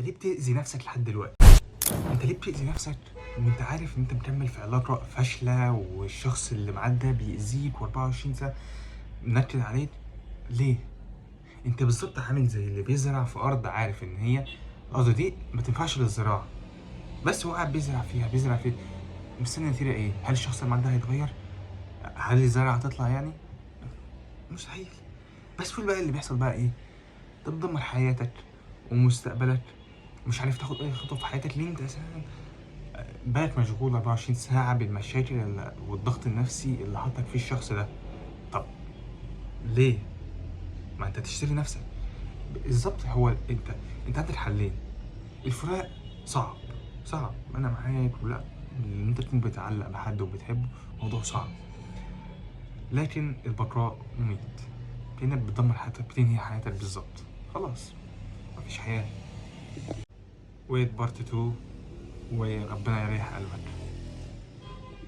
ليه بتأذي نفسك لحد دلوقتي؟ انت ليه بتأذي نفسك وانت عارف ان انت مكمل في علاقة فاشلة، والشخص اللي معاك ده بيأذيك و24 ساعة منكد عليك؟ ليه؟ انت بالظبط عامل زي اللي بيزرع في ارض، عارف ان هي الارض دي ما تنفعش للزراعة، بس هو قاعد بيزرع فيها بيزرع فيها، مستني نتيجة ايه؟ هل الشخص اللي معاك ده هيتغير؟ هل الزرعة هتطلع يعني؟ مستحيل. بس في بقى اللي بيحصل بقى ايه؟ انت بتدمر حياتك ومستقبلك، مش عارف تاخد اي خطوة في حياتك. ليه؟ انت اساسا بالك مشغول 24 ساعة بالمشاكل والضغط النفسي اللي حطك فيه الشخص ده. طب ليه؟ ما انت تشتري نفسك بالظبط. هو انت عندك حلين. الفراق صعب، صعب، انا معاك، ولا ان انت تكون بتعلق بحد وبتحبه موضوع صعب، لكن البقاء مميت، كأنك بتدمر حياتك، بتنهي حياتك بالظبط، خلاص مفيش حياة. wait part 2، وربنا يريح قلبك.